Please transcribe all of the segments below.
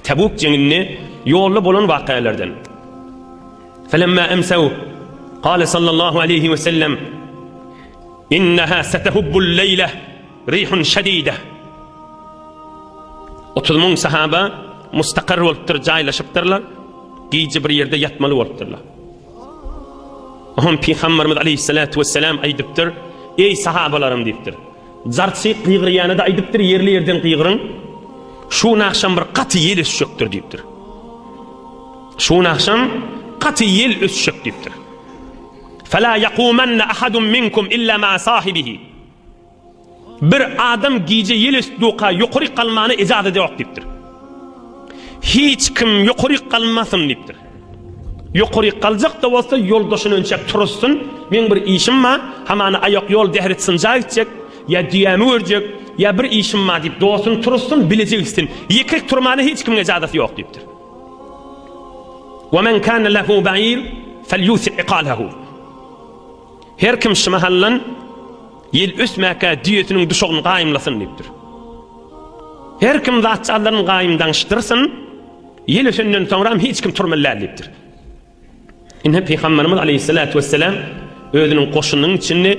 Tebuk jeňinde ýolda bolan wakalardan. Felemma emsew kale sallallahu aleýhi we sellem Inneha setehubbul leýle rihun şedide. 30 müň sahaba mustakar bolupdyr, jaýlaşypdyrlar. Gije bir ýerde ýatmaly bolupdyrlar. Oňa Pygamberimiz aleýhissalatu wesselam aýdypdyr, Eý sahabalarym diýipdir. Jarçy gygyrýana-da aýdypdyr, ýerli ýerden gygyryň. Şu gün agşam bir gaty ýel ösjekdir diýipdir. Şu gün agşam gaty ýel ösjek diýipdir. Fela yakumanna ahadun minkum illa ma sahibihi. Bir adam gije ýel ösdüka ýokaryk galmana ejazat ýok diýipdir. Hiç kim ýokaryk galmasyn diýipdir. Ýokaryk galjak-da bolsa ýoldaşyny önçäk turuzsyn, meň bir işim bar, hamana aýak ýol dähret synja gitjek, ýa düýämi görjek, ýa bir işim bar diýip dostuny turuzsyn, bileje gitsin. Ýekelik turmana hiç kimiň ejazaty ýok diýipdir. Wa men kana lehu ba'ir felyusiq iqalahu. Her kim şu mahaldan ýel ösmäkä düýesiniň duşagyny gaýymlasyn diýipdir. Her kim zatjazlaryny gaýym daňyşdyrsyn, ýel ösenden soňram hiç kim turmaly däl diýipdir. Ine Pygamberimiz aleyhissalatu vesselam özüniň goşunynyň içinde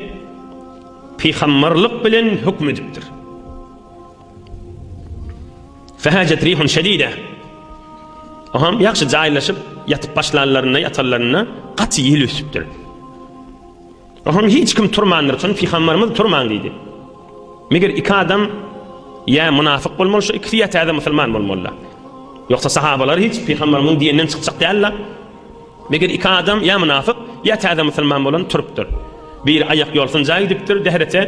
pygamberlik bilen höküm edipdir. Fehacet rihun şedide. Oham ýagşy jaýlaşyp ýatyp başlanlarynda ýatanlarynda gaty ýel ösüpdir. Oham hiç kim turmandyr. Şony pygamberimiz turmaň diýdi. Meger iki adam ýa munafyk bolmaly şu ikisi ýa täze musulman bolmaly. Ýogsa sahabalar hiç pygamberimiziň diýeninden çykjak däldi. Meger iki adam ýa munafyk ýa täze musulman bolan turupdyr. Biri aýak ýol synja gidipdir dehrete.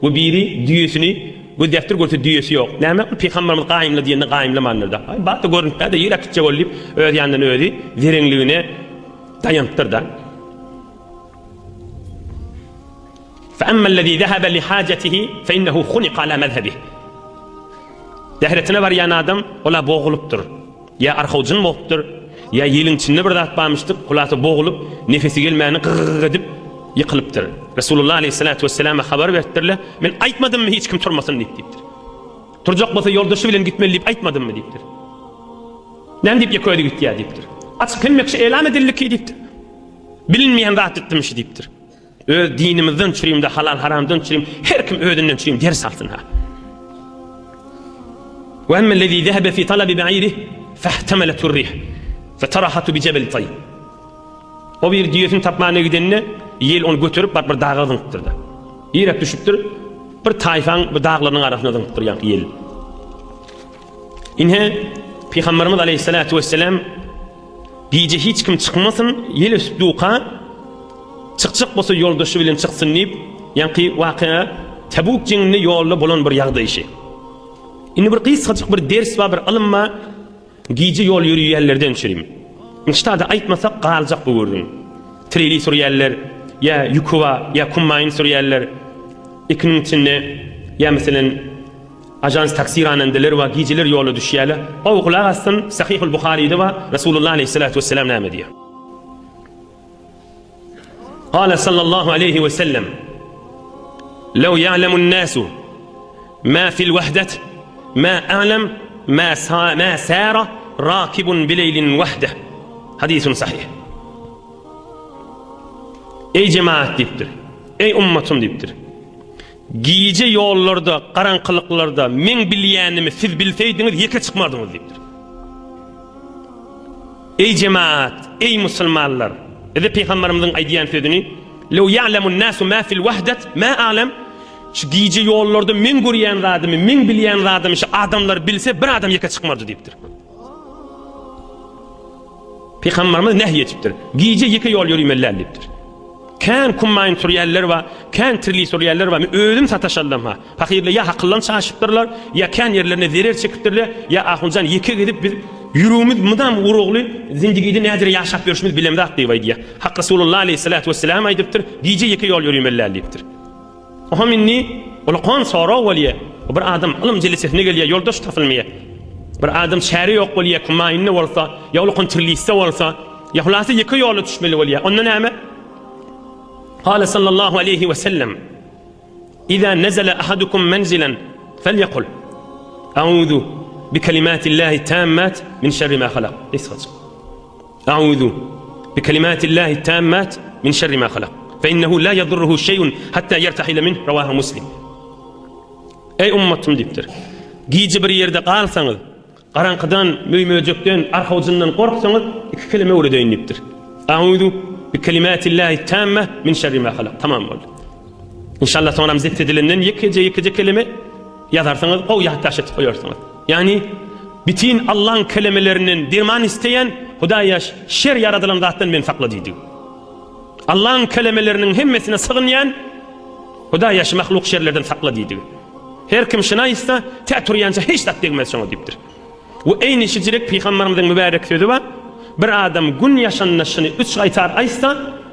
We biri düýesini gözläpdir, görse düýesi ýok. Näme, ol pygamberimiz gaýymla diýende gaýymlamandyr-da. Aý, bar-da görünip-dä-de, ýer äkitjek ol diýip, öz ýanyndan özi zereňligine daýanypdyr-da. Feemmellezî zehebe lihâcetihi feinnehu hunika alâ mezhebih. Dähretine barýan adam ol-a bogulypdyr. Ýa arhawjyn bolupdyr, ýa ýeliň içinde bir zat barmyşdyk, hulasa bogulyp, nefesi gelmäni gygygyk edip ýykylypdyr. Resulullah aleýhissalatu wesselama habar beripdirler, Men aýtmadymmy hiç kim turmasyn diýip diýipdir. Turjak bolsa ýoldaşy bilen gitmeli diýip aýtmadymmy diýipdir. Näme diýip ýeke özi gitýär diýipdir. Açyk hemme kişi elam edildi ki diýipdir. Bilinmeýän zat etdimşi diýipdir. Öz dinimizden çürimde halal haramdan çürim her kim özünden çürim ders alsyn ha. Ve emmellezî zehebe fî talabi ba'irih fehtemeletü rih feterahatu bi jebel taý. O bir düýesini tapmana gidende ýel ony göterip baryp bir daga zyňypdyr-da. Ýerek düşüpdir. Bir taýfaň bir daglarynyň arasyna zyňypdyr ýaňky ýel. Ine Pygamberimiz aleyhissalatu vesselam Gije hiç kim çykmasyn, ýel ösüp duka, çykjak bolsa ýoldaşy bilen çyksyn diýip, ýaňky wakyýa Tebuk jeňinde ýolda bolan bir ýagdaý şi. Indi bir gysgajyk bir ders bar, bir ylym bar, gije ýol ýörüýänlerden çürim. Indi aýtmasak galjak bu gürrüň. Treli sürýänler, ýa ýüki bar, ýa kombaýn sürýänler, ekiniň içinde, ýa meselen, Ajans taksi ranendeler we gijeler ýola düşýärler. Gowy gulak assyn, Sahyhul Buharyda bar, Resulullah aleýhissalatu wesselam näme diýýär? Kale sallallahu aleýhi we sellem, Lew ýa'lemun nasu ma fil wahdet ma a'lem ma ma sara rakibun bileýlin wahdeh. Hadisun sahih. Eý jemaat diýipdir. Eý ummatym diýipdir. Gije ýollarda, garaňkylyklarda meň bilýänimi siz bilseýdiňiz, ýeke çykmardyňyz diýipdir. Eý jemaat, eý musulmanlar! Bize pygamberimiziň aýdýan sözüni, Lew ýa'lemun nasu ma fil wahdet ma a'lem, Şu gije ýollarda meň görýän zadymy, meň bilýän zadymy şu adamlar bilse, bir adam ýeke çykmardy diýipdir. Pygamberimiz nähi etipdir. Gije ýeke ýol ýörümeli däl diýipdir. Kän kummaýyn sürýänler bar, kän tirli sürýänler bar. Men özüm sataşaldym ha. Pahyrlar ýa hakyldan çaşypdyrlar, ýa kän ýerlerine zerer çekipdirler, ýa ahunjan ýeke gezip biz ýüregimiz mydam urugly zindigide nädire ýaşap ýörşümiz bilemzak diýip aýdýar. Hak Resulullah aleýhissalatu wesselam aýdypdyr, gije ýeke ýol ýörümeli däl diýipdir. Oňam indi ulkan sorag bolýar. Bir adam ylym jelesesine gelýär, ýoldaş tapylmaýar. Bir adam çäre ýok bolýar, kumaýynda bolsa, ýa ulkan tirlisde bolsa, ýa hulasa ýeke ýola düşmeli bolýar. Onda näme? Kale sallallahu aleýhi we sellem, Iza nezele ahadukum menzilen felyekul, Auzu. bi kelimatillahi tammat min şerri ma halak. Gysgajyk. A'uzu bi kelimatillahi tammat min şerri ma halak. Fe innehu la yadurruhu şey'un hatta yertahile minh. Rawahu Muslim. Eý ummatym diýipdir. Gije bir ýerde galsaňyz, Garaňkydan, möý-möjekden, arhawjyndan gorksaňyz, iki keleme öwredeýin diýipdir. A'uzu bi kelimatillahi tamme min şerri ma halak. Tamam boldy. Inşallah soňram zebt edilenden ýekeje-ýekeje keleme ýazarsyňyz, gowy ýatdaş etip goýarsyňyz. Ýagny bitin Allaň kelemelerinden derman isleýän Hudaýa şer ýaradylan zatdan meni sakla diýdigi. Allaň kelemeleriniň hemmesine sygynýan Hudaýa şu mahluk şerlerden sakla diýdigi. Her kim şuny aýtsa, tä turýança hiç zat degmez şoňa diýipdir. We eýni şijirek pygambarymyzyň mübärek sözi bar, Bir adam gün ýaşanda şuny üç gaýtar aýtsa,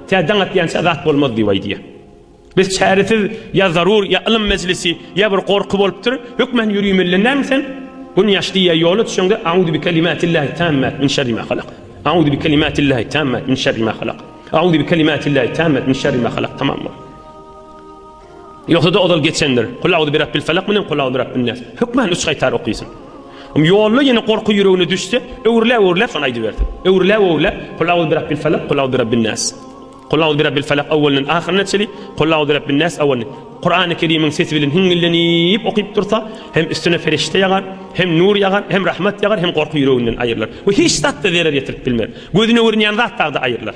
tä daň atýança zat bolmaz diýip aýdýar. Biz çäresiz ýa zarur ýa ylym mejlisi ýa bir gorky bolupdyr, hökmän ýörimeliden näme sen? Gün ýaşdy ýa ýola düşeňde Auzu bi kelimatillahi tammat min şerri ma halak. Auzu bi kelimatillahi tammat min şerri ma halak. Auzu bi kelimatillahi tammat min şerri ma halak. Tamam boldy. Ýogsa-da ozal geçendir. Kul auzu bi rabbil falak bilen kul auzu bi rabbin nas. Hökman üç gaýtar okysyn. Om ýolda ýene gorky ýüregine düşse, öwrüläp-öwrüläp şony aýdybersin. Öwrüläp-öwrüläp kul auzu bi rabbil falak, kul auzu bi rabbin nas. Kul auzu bi rabbil falak owalyndan ahyryna çenli, kul auzu bi rabbin nas owalyndan. Kurany Kerimiň sesi bilen hiňňillenip okyp dursa, hem üstüne perişde ýagar, hem nur ýagar, hem rahmat ýagar, hem gorky ýüreginden aýrylar. We hiç zat-da zerer ýetirip bilmer. Gözüne görünýän zat dag-da aýrylar.